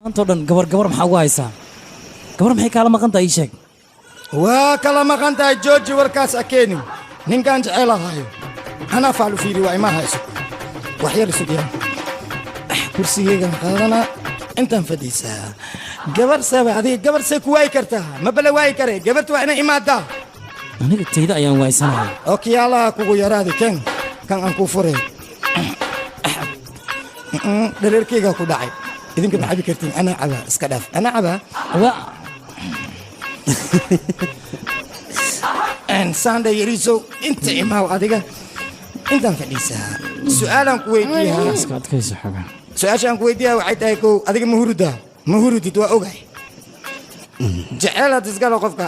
Maantoo dhan gabar gabar maxaa ugu haysaa? Gabar maxay kaala maqan tahay? Ii sheeg. Waa kala maqan tahay. Jooji warkaas akeenin. Ninkaan jecel ahaayo anaa faalu fiiri waa ima hayso. Wax yar isugyaa, kursigeygan qaadanaa, intaan fadhiisaa. Gabar saba adiga gabar say ku waayi kartaa? Ma bala waayi kare. Gabarta waa inay imaadaa. Aniga tayda ayaan waaysanaya. Okiyaalaha kugu yaraadi. Kan kan aan kuu furay, dhareerkeygaa ku dhacay. Idinka ma cabi kartiin, anaa cabaa. Iska dhaaf, anaa cabaa. Sanda yariisow, inta imaaw. Adiga intaan fadhiisaa, su'aalaan ku weydiiyaa. Iska adkayso xogaa. Su-aashaan ku weydiiyaa waxay tahay: kow, adiga ma hurudaa? Ma hurudid, waa ogahay. Jeceel had isgalo qofka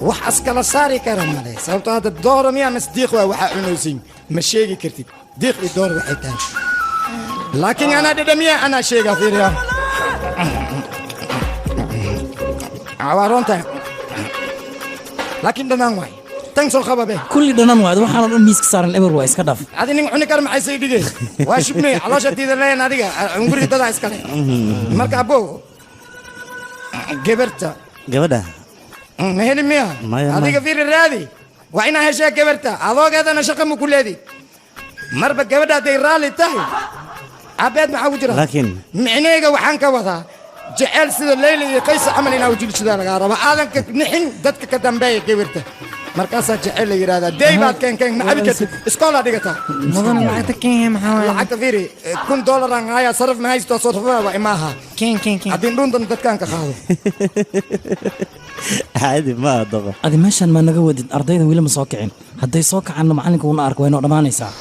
wax askala saari kara male, sababtoo hadda dooro miyaa mas diiq waa waxaa cunaysiin ma sheegi kartid diiq iyo dooro waxay tahay, laakiin anaa dhedhamiya, anaa sheegaa. Fiiriya, waa roon tahay, laakiin dhanaan waay tan soo qababe. Kulli dhanan waad, waxaana dhan miiska saaran eber waa, iska dhaaf. Adi nin cuni kara maxay say dhigay? Waa shubmey caloosha diida leen. Adiga cunguri dadaa iskale. Marka abo, gabarta gabadha ma heli miya? Maya, maya. Adiga fiiri, raadi, waa inaa heshaa gabarta. Adoogeedana shaqa ma ku leedi. Marba gabadha hadday raalli tahay, abeed maxaa ku jira? Laakiin micnaheyga waxaan ka wadaa, jecel sida Leyla iyo Qaysa camal inaa ujilishadaa lagaa raba, aadan ka nixin dadka ka dambeeya gabarta. Markaasaa jecel la yidhahdaa. Dey baad keen, ma cabi kartid, iskoolaa dhigataa. Mudane, lacagta keen, maxaa waaye? Lacagta fiiri, $1000 aan hayaa, saraf ma haysto, sarfaha waa imaaha. Keen, keen, keen. Haddii dhuntan dadkaan ka qaado. Caadi ma aha, doqo. Adi meeshaan maa naga wadid? Ardayda weli ma soo kicin. Hadday soo kacaanna macalinka uuna arko, waynoo dhammaanaysaa.